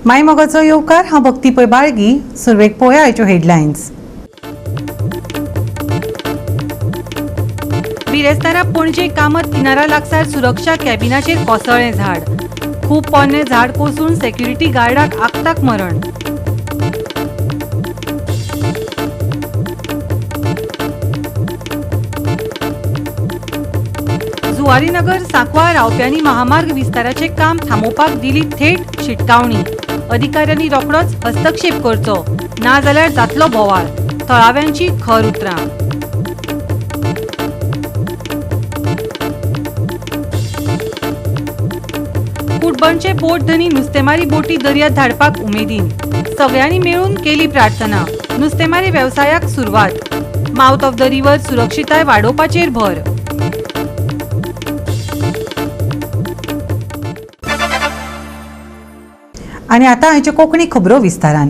माय मोगाचो येवकार. हांव भक्ती पै बाळगी. सुरवेक पळोवया आयच्यो हेडलायन्स. बिरेस्तारा पणजे कामत किनारा लागसार सुरक्षा कॅबिनाचेर कोसळ्ळें झाड. खूब पोरणें झाड कोसळून सेक्युरिटी गार्डाक आक्ताक मरण. जुवारीनगर सांकवाळ रावप्यांनी महामार्ग विस्ताराचें काम थांबोवपाक दिली थेट शिटकावणी. अधिकाऱ्यांनी रोखडोच हस्तक्षेप करचो, नाजाल्यार जातलो बोवाळ. थळाव्यांची खर उतरां. कुटबणचे बोट धनी नुस्तेमारी बोटी दर्यात धाडपाक उमेदीन. सगळ्यांनी मेळून केली प्रार्थना. नुस्तेमारी वेवसायाक सुरवात. माउथ ऑफ the river सुरक्षिताय वाडोवपाचेर भर. आनी आतां आयच्यो कोंकणी खबरो विस्तारान.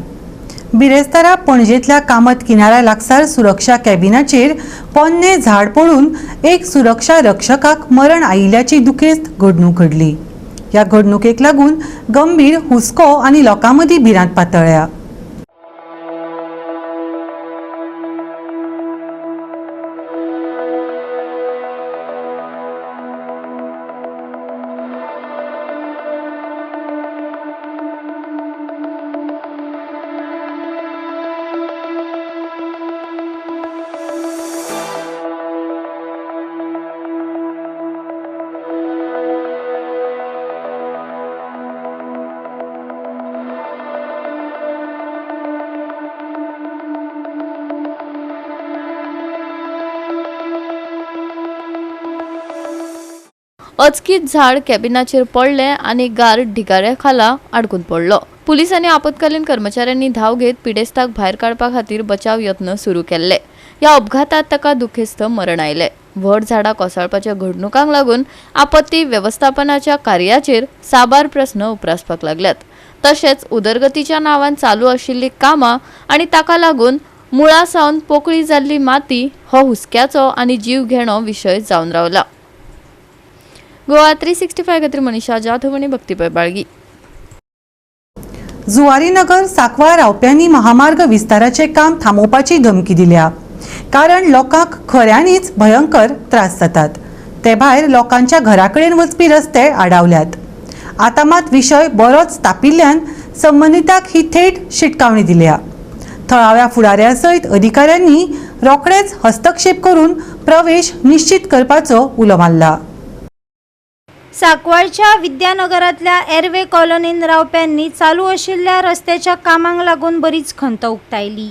बिरेस्तारा पणजेंतल्या कामत किनाऱ्या लागसार सुरक्षा कॅबिनाचेर पोन्नें झाड पडून एक सुरक्षा रक्षकाक मरण आयिल्ल्याची दुखेस्त घडणूक घडली. ह्या घडणुकेक लागून गंभीर हुस्को आनी लोकां मदीं भिरांत पातळ्ळ्या. अचकीत झाड कॅबिनाचेर पडलें आनी गार्ड ढिगाऱ्या खाला आडकून पडलो. पुलिसांनी आपत्कालीन कर्मचाऱ्यांनी धांव घेत पिडेस्ताक भायर काडपा खातीर बचाव यत्न सुरू केल्ले. ह्या अपघातात ताका दुखेस्त मरण आयलें. व्हड झाडां कोसळपाच्या घडणुकांक लागून आपत्ती वेवस्थापनाच्या कार्याचेर साबार प्रस्न उप्रासपाक लागल्यात. तशेंच उदरगतीच्या नांवान चालू आशिल्लीं कामां आनी ताका लागून मुळा सावन पोकळी जाल्ली माती हो हुस्क्याचो आनी जीव घेणो विशय जावन रावला. गोवा 365 खातीर मनीषा जाधव आनी भक्ती पै बाळगी. जुवारीनगर सांकवाळ रावप्यांनी महामार्ग विस्ताराचें काम थांबोवपाची धमकी दिल्या, कारण लोकांक खऱ्यांनीच भयंकर त्रास जातात. ते भायर लोकांच्या घरा कडेन वचपी रस्ते आडावल्यात. आतां मात विशय बरोच तापिल्ल्यान संबंदिताक ही थेट शिटकावणी दिल्या. थळाव्या फुडाऱ्या सयत अधिकाऱ्यांनी रोखडेच हस्तक्षेप करून प्रवेश निश्चित करपाचो उलो मारला. सांकवाळच्या विद्यानगरांतल्या एरवे कॉलनीन रावप्यांनी चालू आशिल्ल्या रस्त्याच्या कामांक लागून बरीच खंत उक्तायली.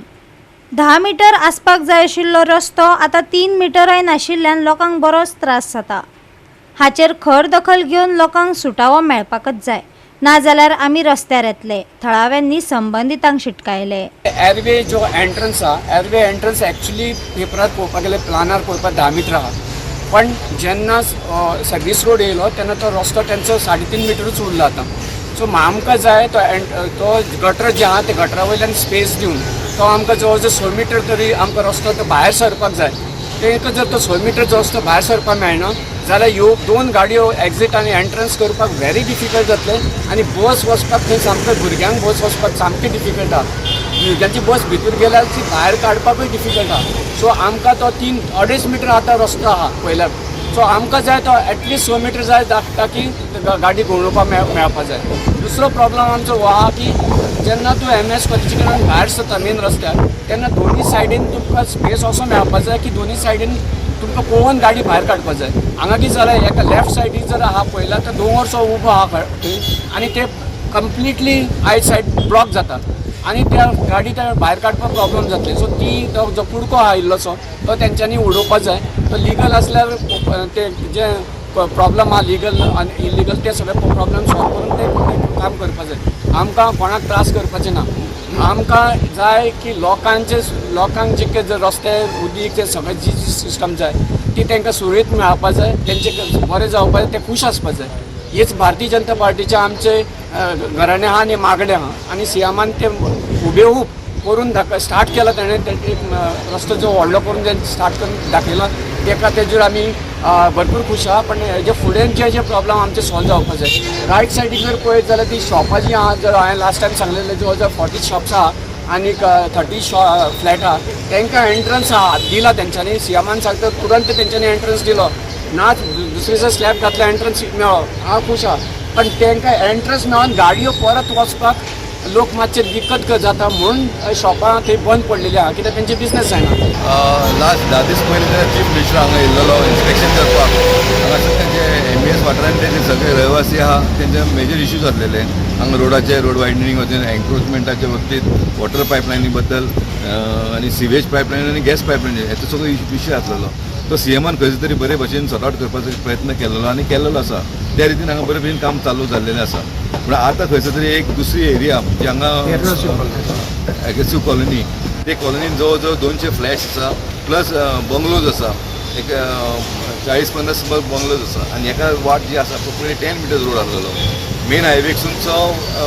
10 मिटर आसपाक जाय आशिल्लो रस्तो आतां 3 मिटरय नाशिल्ल्यान लोकांक बरोच त्रास जाता. हाचेर खर दखल घेवन लोकांक सुटावो मेळपाकच जाय, नाजाल्यार आमी रस्त्यार येतले. थळाव्यांनी संबंदितांक शिटकायले. एरवे जो एंट्रन्स आहा, एरवे एंट्रन्स एक्चुली पेपरार पळोवपाक गेल्यार, प्लानार पळोवपाक 10 मिटर आहा, पण जेन्ना सर्वीस रोड येयलो तेन्ना तो रस्तो तेंचो 3.5 मिटरूच उरला आतां. सो आमकां जाय तो तो गटर जे आहा ते गटरा वयल्यान स्पेस दिवन तो आमकां जवळ जवळ 6 मिटर तरी आमकां रस्तो तो भायर सरपाक जाय. तांकां जर तो 6 मिटर जो रस्तो भायर सरपाक मेळना जाल्यार ह्यो 2 गाडयो एक्झीट आनी एंट्रन्स करपाक व्हेरी डिफिकल्ट जातलें आनी बस वचपाक थंय सामकें भुरग्यांक बस वचपाक सामकें डिफिकल्ट आहा. भुरग्यांची बस भितर गेल्यार ती भायर काडपाकूय डिफिकल्ट आहा. सो आमकां तो 3-2.5 मिटर आतां रस्तो आहा पयल्यार. सो आमकां जाय तो एटलिस्ट 6 मिटर जाय ताकी गाडी घुंवडोवपाक मेळपाक जाय. दुसरो प्रॉब्लम आमचो हो आहा की जेन्ना तूं एम एस कॉलेजी कडल्यान भायर सरता मेन रस्त्यार तेन्ना दोनी सायडीन तुमकां स्पेस असो मेळपाक जाय की दोनी सायडीन तुमकां पळोवन गाडी भायर काडपाक जाय. हांगा कितें जालें, एका लेफ्ट सायडीक जर आहा पळयल्यार तर दोंगरसो उबो आहा थंय आनी ते कंप्लिटली आयट सायड ब्लॉक जाता आनी त्या गाडी त्या भायर काडपाक प्रॉब्लम जातले. सो ती तो जो कुडको आहा इल्लोसो तो तेंच्यांनी उडोवपाक जाय. तो लिगल आसल्यार ते जे प्रॉब्लम आहा लिगल आनी इलिगल ते सगळे प्रॉब्लम सॉल्व करून ते काम करपाक जाय. आमकां कोणाक त्रास करपाचें ना. आमकां जाय की लोकांक जे कितें रस्ते उदीक ते सगळे जी जी सिस्टम जाय ती तांकां सुरळीत मेळपाक जाय. तेंचे बरें जावपाक जाय, ते खूश आसपाक जाय. हीच भारतीय जनता पार्टीचे आमचे घराणें आहा आनी मागणें आहा आनी सीएमान ते हुबेहूब करून दाख स्टार्ट केला ताणें ते एक रस्तो जो व्हडलो करून जे स्टार्ट करून दाखयलो तेका तेजेर आमी भरपूर खूश आहा. पण हेजे फुडें जे जे प्रॉब्लम आमचे सॉल्व जावपा जाय. रायट सायडीक जर पळयत जाल्यार ती शॉपां जीं आहा, जर हांवें लास्ट टायम सांगलेलें, जवळ जवळ 40 शॉप्स आहा आनीक 30 शॉ फ्लॅट आहा, तांकां एंट्रन्स आहा दिला तेंच्यांनी. सीएमान सांगता तुरंत तेंच्यांनी एंट्रन्स दिलो ना, दुसरे स्लॅब घातलो, एंट्रन्स मेळ्ळो, हांव खूश आहा. पण तांकां एंट्रन्स मेळोन गाडयो परत वचपाक लोक मातशे दिक्कत जाता म्हणून शॉपां थंय बंद पडलेली आहा, कित्याक तेंचे बिजनेस जायना. लास्ट 10 दीस पयलीं तेन्ना चीफ मिनिस्टर हांगा येयल्लो इन्स्पेक्शन करपाक. हांगासर तेंचे एमईएस वाठारान तेजे सगळे रहिवासी आहा, तेंचे मेजर इश्यूज आसलेले हांगा रोडाचे, रोड वायडनिंग वचून एन्क्रोचमेंटाच्या बाबतीत, वॉटर पायपलायनी बद्दल आनी सिवेज पायपलायन आनी गॅस पायपलायन हेचो सगळो इश्यू आसलेलो. तो सीएमान खंयसर तरी बरे भशेन सॉर्ट आवट करपाचो प्रयत्न केलेलो आनी केल्लो आसा. त्या रितीन हांगा बरे भशेन काम चालू जाल्लेलें आसा. पूण आतां खंयसर तरी एक दुसरी एरिया जी हांगा एग्रेसीव कॉलनी, ते कॉलनीन जवळ जवळ 200 फ्लॅट्स आसा, प्लस बंगलोज आसा, एक 40-50 बंगलोज आसा. आनी एका वाट जी आसा पळय 10 मिटर्स रोड आसलेलो, मेन हायवेकसून चो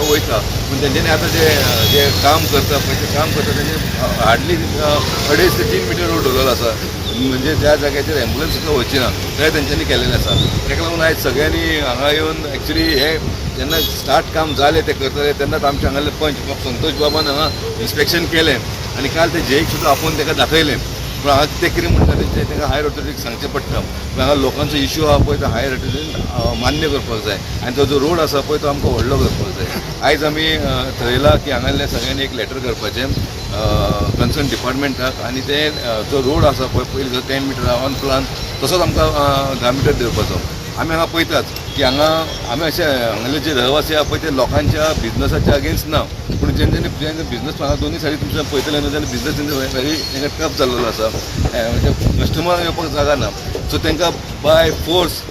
वयता. पूण तेंच्यांनी आतां जे जे काम करता पळय, ते काम करता तेंचे हार्डली 2.5 ते 3 मिटर रोड दवरलेलो आसा. म्हणजे ज्या जाग्याचेर एम्बुलन्स सुद्दां वचची ना, ते तेंच्यांनी केलेलें आसा. ताका लागून आयज सगळ्यांनी हांगा येवन एक्चुली हे जेन्ना स्टार्ट काम जालें ते करतले तेन्नाच आमच्या हांगाले पंच संतोष बाबान हांगा इन्स्पेक्शन केलें आनी काल ते जेईक सुद्दां आपोवन ताका दाखयलें. पूण हांगा ते कितें म्हणटा तेंचे तांकां हायर ऑथॉरिटीक सांगचें पडटा. पूण हांगा लोकांचो इश्यू आहा पळय, तो हायर ऑथॉरिटीन मान्य करपाक जाय आनी तो जो रोड आसा पळय तो आमकां व्हडलो करपाक जाय. आयज आमी थरयलां की हांगासरल्या सगळ्यांनी एक लेटर करपाचें कन्सर्न डिपार्टमेंटाक आनी ते जो रोड आसा पळय, पयलीं जो 10 मिटर आहा ऑन प्लान, तसोच आमकां 10 मिटर दिवपाचो. आमी हांगा पळयतात की हांगा आमी अशे हांगाले जे रहिवासी आहा पळय ते लोकांच्या बिजनसाच्या अगेन्स्ट ना, पूण जेन्ना जेन्ना बिजनस हांगा दोनूय सायडी तुमच्या पळयतले न्हू जाल्यार बिजनस तेंचो व्हेरी तांकां टफ जाल्लो आसा. म्हणजे कस्टमर येवपाक जागा ना, सो तांकां बाय फोर्स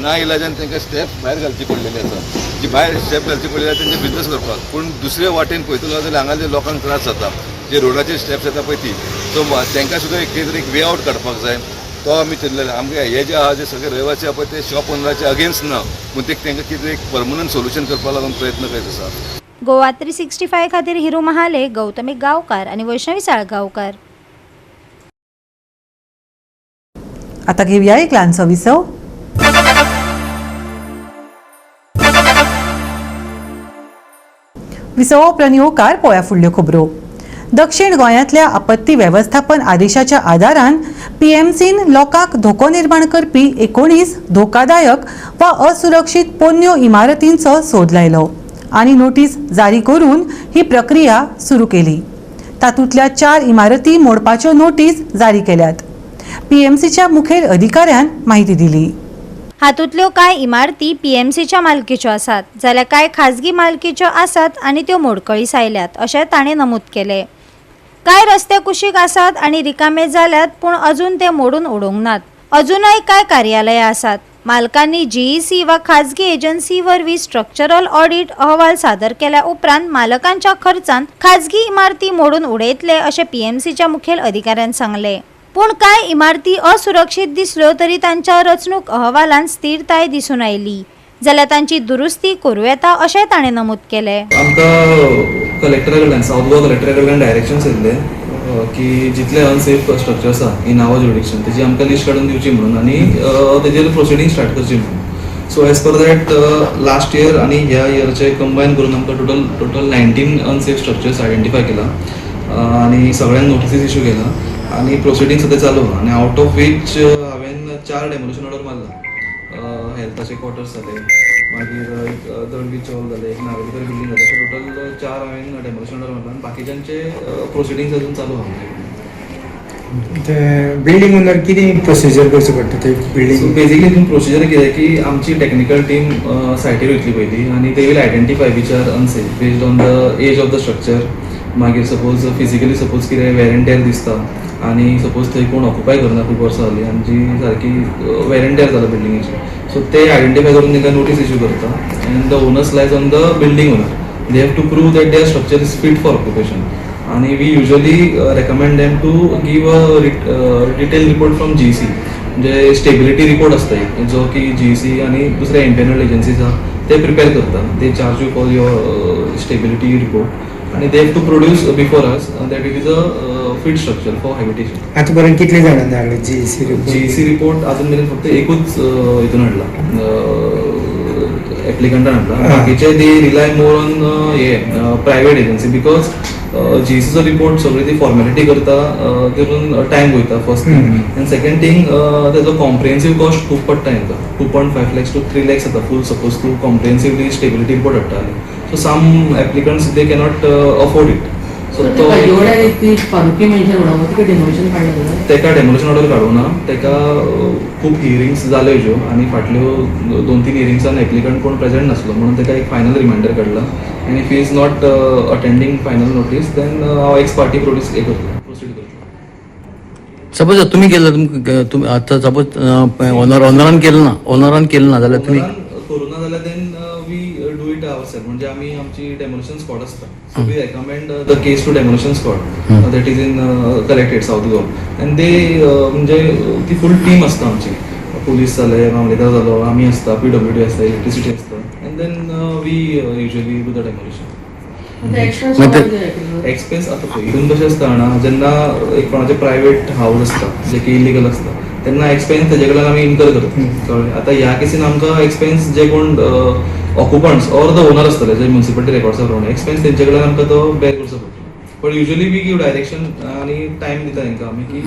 ना इलाजान तांकां स्टेप्स भायर घालची पडलेली आसा. जी भायर स्टेप घालची पडलेली आसा तेंचे बिजनस करपाक. पूण दुसरे वाटेन पळयतलो जाल्यार हांगाले लोकांक त्रास जाता, जे रोडाचेर स्टेप्स येता पळय ती. सो तांकां सुद्दां एक कितें तरी एक वे आवट काडपाक जाय, तो आमी चिंतलेले. आमगे हे जे आहा जे सगळे रहिवासी आहा पळय ते शॉप ओनराचे अगेन्स्ट ना, पूण ते तांकां कितें एक परमनंट सोल्युशन करपाक लागून प्रयत्न करीत आसा. गोवा 365 खातीर हिरू महाले, गौतमी गांवकार आनी वैष्णवी साळगांवकार. आता घेऊया एक ल्हानसो विसव. विसवा उपरांत येवकार पळोवया फुडल्यो खबरो. दक्षिण गोंयांतल्या आपत्ती वेवस्थापन आदेशाच्या आदारान पीएमसीन लोकांक धोको निर्माण करपी 19 धोकादायक वा असुरक्षीत पोन्न्यो इमारतींचो सोद लायलो आनी नोटीस जारी करून ही प्रक्रिया सुरू केली. तातूंतल्या 4 इमारती मोडपाच्यो नोटीस जारी केल्यात. पीएमसीच्या मुखेल अधिकाऱ्यान माहिती दिली. हातूंतल्यो कांय इमारती पीएमसीच्या मालकीच्यो आसात जाल्यार कांय खाजगी मालकीच्यो आसात आनी त्यो मोडकळीस आयल्यात अशें ताणें नमूद केलें. कांय रस्ते कुशीक आसात आनी रिकामे जाल्यात, पूण अजून ते मोडून उडोवंक नात. अजूनय कांय कार्यालयां आसात. मालकांनी जीईसी वा खाजगी एजन्सी वरवीं स्ट्रक्चरल ऑडिट अहवाल सादर केल्या उपरांत मालकांच्या खर्चान खाजगी इमारती मोडून उडयतले अशें पीएमसीच्या मुखेल अधिकाऱ्यान सांगलें. पूण कांय इमारती असुरक्षीत दिसल्यो तरी तांच्या रचणूक अहवालांत स्थिरताय दिसून आयली जाल्यार तांची दुरुस्ती करूं येता अशें ताणें नमूद केलें. आमकां कलेक्टरा कडल्यान, सावथ गोवा कलेक्टरा कडल्यान डायरेक्शन्स येयल्ले की जितले अनसेफ स्ट्रक्चर्स आसा इन our jurisdiction तेजी आमकां लिस्ट काडून दिवची म्हणून आनी तेजेर प्रोसिडींग स्टार्ट करची म्हणून. So as per that, last year आनी ह्या इयरचे कंबायन करून आमकां total 19 unsafe structures identify केला आनी सगळ्यांक नोटिसीस इशू केला आनी प्रोसिडींग सद्या चालू आहा. आनी आवट ऑफ वीच हांवें 4 डेमोलिशन ऑर्डर मारला. हेल्थाचे क्वॉर्टर्स जाले, मागीर एक दळवी चौल जालें, एक नावेलीकर बिल्डींग जालें, अशे टोटल 4 हांवें डेमोलिशन ऑर्डर मारला आनी बाकीच्यांचे प्रोसिडींग्स अजून चालू आहा आमचे कडेन. ते बिल्डींग ओनर कितें प्रोसिजर करचो पडटा ते सो बिल्डींग? बेसिकली तितून प्रोसिजर कितें की आमची टॅक्निकल टीम सायटीर वयतली पयलीं आनी they will identify which are unsafe based on the age of the structure. मागीर सपोज फिजिकली सपोज कितें वेर एंड टेर दिसता आनी सपोज थंय कोण ऑक्युपाय करना खूब वर्सां जालीं आनी जी सारकी वेर एंड टेर जाला बिल्डिंगेची, सो ते आयडेंटिफाय करून तांकां नोटीस इशू करता. And the onus lies on the building owner. They have to prove that their structure is fit for occupation. आणि we usually recommend them to give a detail report from GEC, म्हणजे stability report आसता एक, जो की GEC आनी दुसरे empanel agencies आहा ते प्रिपेर करता. They charge you for your stability report. आनी they have to produce before us that it is a fit structure for habitation. आतां पर्यंत कितले जाणांनी हाडले जीईसी रिपोर्ट? जीईसी रिपोर्ट अजून मेरेन फक्त एकूच हितून हाडला, एप्लिकंटान हाडला. बाकीचे दे रिलाय मोर ऑन हे प्रायवेट एजन्सी, because जीईसीचो रिपोर्ट सगळी ती फॉर्मेलिटी करता तितून टायम वयता फर्स्ट थिंग. आनी सेकंड थिंग, तेजो कॉम्प्रिहेन्सीव कॉस्ट खूब पडटा हेंकां, 2.5 lakhs to 3 lakhs जाता फूल, सपोज तूं कॉम्प्रिहेन्सिवली स्टेबिलिटी रिपोर्ट हाडटा जाल्यार. So some applicants they cannot afford it, so तो ती फारुकी मेन्शन उडोवप, तिका डेमोलिशन काडलें? तेका डेमोलिशन ऑर्डर काडूंक ना. तेका खूब हियरिंग्स जाल्यो ज्यो, आनी फाटल्यो 2-3 हियरिंग्सान एप्लिकंट कोण प्रेझेंट नासलो म्हणून तेका एक फायनल रिमांडर काडला, आनी if he is not attending final notice, then हांव एक्स पार्टी प्रोड्यूस हे करतलो, प्रोसीड करतलो. सपोज तुमी केलं, तुमकां तुमी आतां सपोज ओनरान केलं ना, ओनरान केलं ना जाल्यार तुमी? करूं ना जाल्यार then we do it our self, म्हणजे आमी आमची डेमोलिशन स्कॉड आसता, so we recommend the case to demolition squad that is in collectorate South Goa, and they म्हणजे ती फूल टीम आसता आमची, पुलीस जाले, मामलेदार जालो, आमी आसता, पीडब्ल्यूडी आसता, इलेक्ट्रिसिटी आसता, and then we usually do the demolition. Expense आतां पळय, हितून कशें आसता जाणा, जेन्ना एक कोणाचें प्रायवेट हावज आसता जे की इलिगल आसता, तेन्ना एक्सपेन्स तेजे कडल्यान आमी इनकर करता, कळ्ळें? आतां ह्या केसीन आमकां एक्सपेन्स जे कोण ऑक्युपंट्स ऑर the owner आसतले, जे म्युन्सिपालिटी रेकॉर्ड्सा प्रमाणे एक्सपेन्स तेंचे कडल्यान आमकां तो बेर करचो पडटलो. पण युजली we give direction आनी टायम दिता तांकां आमी की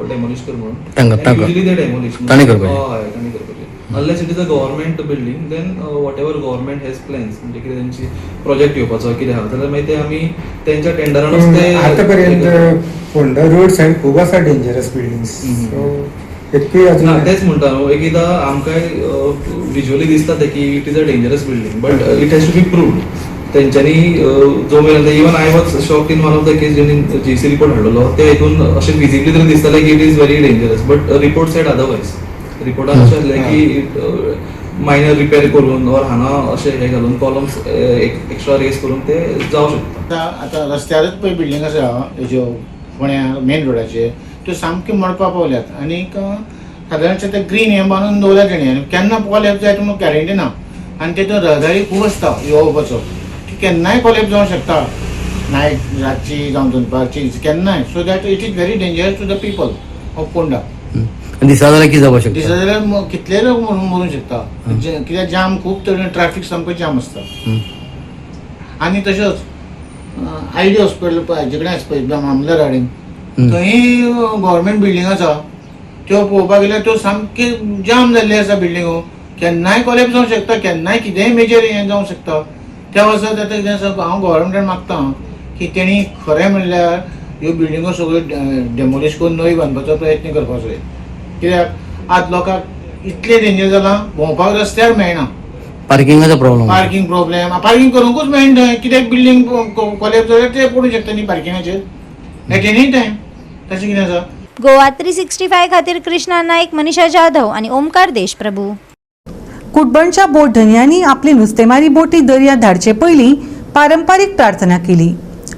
डेमोलिश कर म्हणून. तांकां. युजली ते डेमोलिश तांणी करपाचें. हय, तांणी करपाचें, unless it is a government building, then whatever government has plans, म्हणजे कितें तेंची प्रोजेक्ट येवपाचो कितें आहा जाल्यार मागीर ते आमी तेंच्या टेंडरानूच ते आतां पर्यंत फोंडा रोड सायड खूब आसा डेंजरस बिल्डिंग्स, सो एकूय ना अजून तेच म्हणटा न्हू, एक एकदां आमकांय विज्युअली दिसता तें की it is a dangerous building, but it has to be proved तेंच्यांनी. जो मेरेन, even I was shocked in one of the case, जेणी जीईसी रिपोर्ट हाडलेलो, ते हितून अशें विजिबली तरी दिसतालें की it is very dangerous, but report said otherwise. रिपोर्टान अशें आसलें की मायनर रिपेर करून ऑर हांगा अशें हें घालून कॉलम्स एक्स्ट्रा रेज करून ते जावं शकता. आतां आतां रस्त्यारूच पळय बिल्डींग आसा हेज्यो फोंड्या मेन रोडाचेर, त्यो सामक्यो मोडपा पावल्यात आनीक सादारणशें ते ग्रीन हें बांदून दवरल्या तेणी, आनी केन्ना कोलॅप्स जायत म्हणून गॅरंटी ना. आनी तेतून रहदारी खूब आसता यो वचपाचो, ती केन्नाय कोलॅप्स जावंक शकता, नायट रातची जावं दनपारची केन्नाय, so that it is very dangerous to the people of Ponda. आनी दिसा जाल्यार कितें जावपाक शकता? दिसा जाल्यार कितलेय लोक मरूंक शकता, कित्याक जाम खूब तरेन, ट्रॅफीक सामको जाम आसता. आनी तशेंच I D हॉस्पिटल हाजे कडेन आसा पळय, मामलेदार कडेन, थंय गव्हर्मेंट बिल्डींग आसा, त्यो पळोवपाक गेल्यार त्यो सामक्यो जाम जाल्ल्यो आसा बिल्डिंगो, केन्नाय कोलॅप्स जावंक शकता, केन्नाय कितेंय मेजर हें जावंक शकता. त्या वास्ते आतां कितें आसा, हांव गव्हर्मेंटान मागता की तेणी खरें म्हणल्यार ह्यो बिल्डिंगो सगळ्यो डेमोलिश करून नवी बांदपाचो प्रयत्न करपाचो, कित्याक आज लोकांक इतलें डेंजर जालां, भोंवपाक रस्त्यार मेळना. पार्किंगाचो प्रॉब्लम. पार्किंग प्रॉब्लेम, पार्किंग करूंकूच मेळना थंय, कित्याक बिल्डींग कोलॅप्स जाल्यार ते पडूंक शकता न्ही पार्किंगाचेर एट एनी टायम, तशें कितें आसा. गोवा 365 खातीर कृष्णा नाईक, मनीषा जाधव आणि ओमकार देशप्रभू. कुटबणच्या बोट धनयांनी आपली नुस्तेमारी बोटी दर्यांत धाडचे पयलीं पारंपारीक प्रार्थना केली.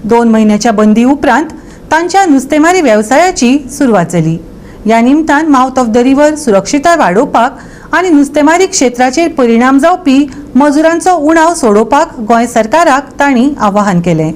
2 म्हयन्याच्या बंदी उपरांत तांच्या नुस्तेमारी वेवसायाची सुरवात जाली. ह्या निमतान मावथ ऑफ the river सुरक्षितताय वाडोवपाक आनी नुस्तेमारी क्षेत्राचेर परिणाम जावपी मजुरांचो उणाव सोडोवपाक गोंय सरकाराक तांणी आवाहन केलें.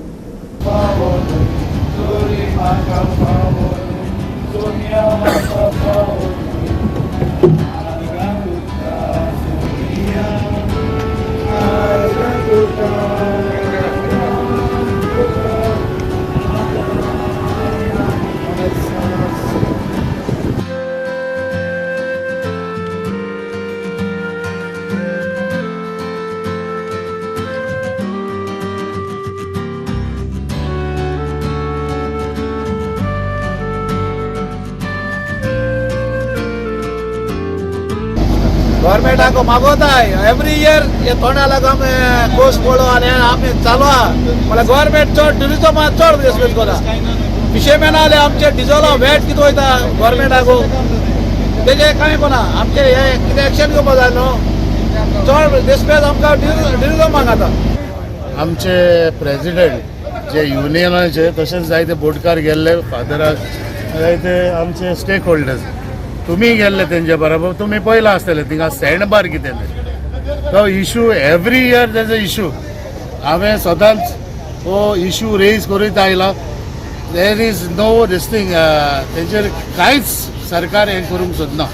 गव्हर्मेंटाक मागोताय एवरी इयर हे तोंडा लागून आमी कोस पळो आनी आमी चालू आहा. म्हणल्यार गव्हर्मेंट चड ट्युरिजम चड रेस्पेद करता. फिशरमॅन जाल्यार आमचे डिजलो वॅट कितें वयता गव्हर्मेंटाक, तेजें कांय कोना. आमचे हे कितें एक्शन घेवपा जाय न्हू, चड रेस्पेद आमकां ट्युरिजमाक जाता. आमचे प्रेसिडेंट जे युनियनाचे, तशेंच जायते बोटकार गेल्ले फादराक, जायते आमचे स्टेक होल्डर्स, तुमी गेल्ले तेंच्या बरोबर, तुमी पळयलां आसतलें थिंगा सँड बार कितें तें. तो इशू एवरी इयर तेजो इशू. हांवें सदांच हो इशू रेज करीत आयला. There is no this thing, तेंचेर कांयच सरकार हें करूंक सोदना.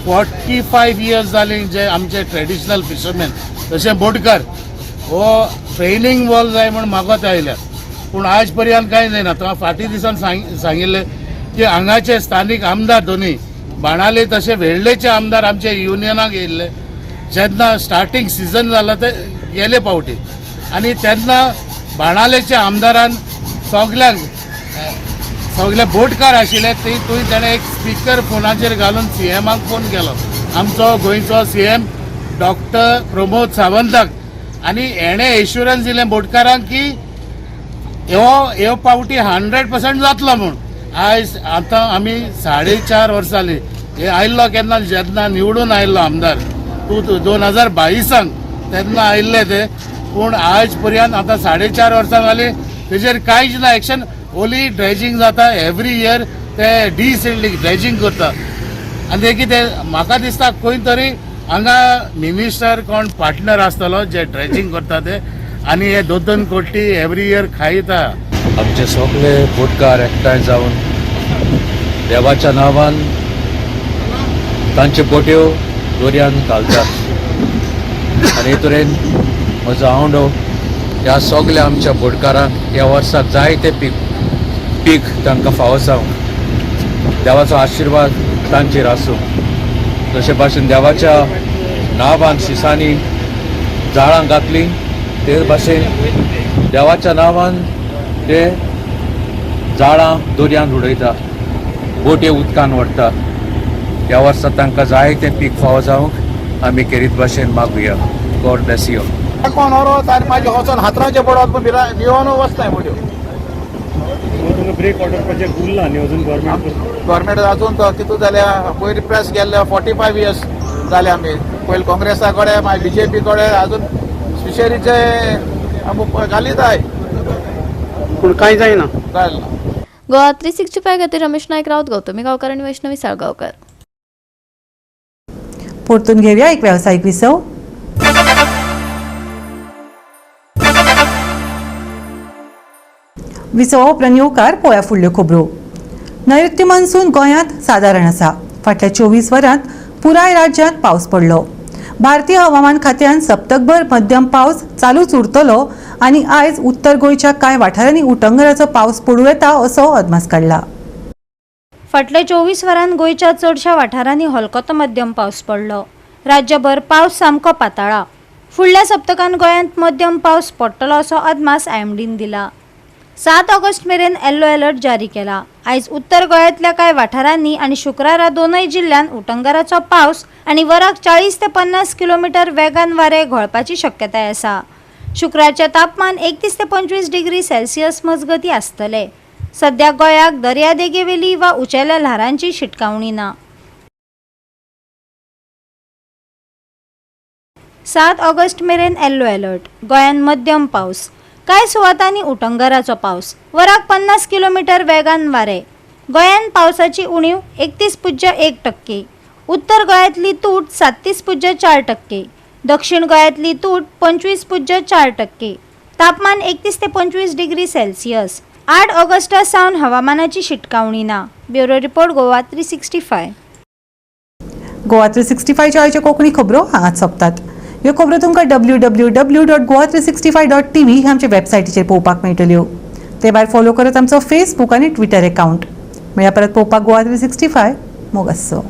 45 इयर्स जाली जे आमचे ट्रेडिशनल फिशरमॅन तशें बोटकार हो ट्रेनिंग वॉल जाय म्हूण मागत आयल्या, पूण आज पर्यंत कांय जायना. तुका फाटीं दिसान सांगिल्लें की हांगाचे स्थानीक आमदार दोनी बाणाले तशें वेर्लेचे आमदार आमचे युनियनाक येयल्ले जेन्ना स्टार्टींग सिजन जाला ते गेले पावटी, आनी तेन्ना बाणालेच्या आमदारान सगल्यांक सगळे बोटकार आशिल्ले ती तुवें तेणें एक स्पिकर फोनाचेर घालून सीएमाक फोन केलो, आमचो गोंयचो सीएम डॉक्टर प्रमोद सावंताक, आनी हेणें एश्युरन्स दिलें बोटकारांक की ह्यो पावटी 100% जातलो म्हूण. आयज आतां आमी 4.5 वर्सां जालीं हे आयिल्लो केन्ना जेन्ना निवडून आयिल्लो आमदार तूं 2022 तेन्ना आयिल्ले ते, पूण आज पर्यंत आतां 4.5 वर्सां जालीं तेजेर कांयच ना एक्शन. ओली ड्रेजिंग जाता एवरी इयर, ते डिसिल्डिंग ड्रेजिंग करता आनी ते कितें म्हाका दिसता खंय तरी हांगा मिनिस्टर कोण पार्टनर आसतलो जे ड्रेजिंग करता ते, आनी हे 2-2 कोटी एवरी इयर खायता. आमचे सगळे बोटकार एकठांय जावन देवाच्या नांवान तांच्यो बोट्यो दर्यान घालतात आनी हे तरेन म्हजो आवंडो ह्या सगल्या आमच्या बोटकारांक ह्या वर्साक जायते पीक तांकां फावो जावं, देवाचो आशिर्वाद तांचेर आसूं. तशे भाशेन देवाच्या नांवान शिसांनी जाळां घातलीं, ते भाशेन देवाच्या नांवान ते जाळां दर्यांत उडयता, बोटे उदकान व्हरता. ह्या वर्सा तांकां जायतें पीक फावो जावंक आमी केरीत भाशेन मागुया. God bless you. कोण व्हरोत आनी मागीर वचोन हातरांचे पडत पूण भिवन वचनाय बोट्यो. ब्रेक वॉटर प्रोजेक्ट उरला न्ही अजून गव्हर्मेंट गव्हर्मेंट अजून तो कितू जाल्या पयलीं प्रेस गेल्ले 45 इयर्स जाले आमी पयलीं काँग्रेसा कडेन मागीर बीजेपी कडेन अजून फिशरीचे आमी घालीत आहाय पूण कांय जायना. जालें ना. गोवा 365 खातीर रमेश नायक राऊत, गौतमी गांवकर आनी वैष्णवी साळगांवकर. परतून घेवया एक वेवसायीक विसव. विसवा उपरांत येवकार पळोवया फुडल्यो खबरो. नैऋत्य मान्सून गोंयांत सादारण आसा. फाटल्या 24 वरांत पुराय राज्यांत पावस पडलो. भारतीय हवामान खात्यान सप्तकभर मध्यम पावस चालूच उरतलो आनी आयज उत्तर गोंयच्या कांय वाठारांनी उटंगराचो पावस पडूं येता असो अदमास काडला. फाटल्या 24 वरांत गोंयच्या चडशा वाठारांनी हलको तो मध्यम पावस पडलो. राज्यभर पावस सामको पाताळा. फुडल्या सप्तकांत गोंयांत मध्यम पावस पडटलो असो अदमास आयएमडीन दिला. 7 ऑगस्ट मेरेन येल्लो अलर्ट जारी केला. आयज उत्तर गोंयांतल्या कांय वाठारांनी आनी शुक्रारा दोनय जिल्ल्यांत उटंगाराचो पावस आनी वराक 40 ते 50 किलोमिटर वेगान वारें घोळपाची शक्यताय आसा. शुक्रारचें तापमान 31 ते 25 डिग्री सेल्सियस मजगतीं आसतलें. सद्या गोंयाक दर्यादेगेवेली वा उंचेल्या ल्हारांची शिटकावणी ना. 7 ऑगस्ट मेरेन येल्लो अलर्ट. गोंयांत मध्यम पावस, कांय सुवातांनी उटंगाराचो पावस, वराक 50 किलोमिटर वेगान वारें. गोंयांत पावसाची उणीव 31.1%, उत्तर गोंयांतली तूट 37.4%, दक्षिण गोंयांतली तूट 25.4%. तापमान 31 ते 25 डिग्री सेल्सियस. 8 ऑगस्टा सावन हवामानाची शिटकावणी ना. Bureau report, Goa 365. Goa 365च्या आयच्यो कोंकणी खबरो हांगाच सोंपतात. ह्यो खबरो तुमकां www.goa365.tv ह्या आमच्या वेबसायटीचेर पळोवपाक मेळटल्यो. ते भायर फॉलो करत आमचो फेसबूक आनी ट्विटर एकावंट. मेळया परत पळोवपाक गोवा 365. मोग आसचो.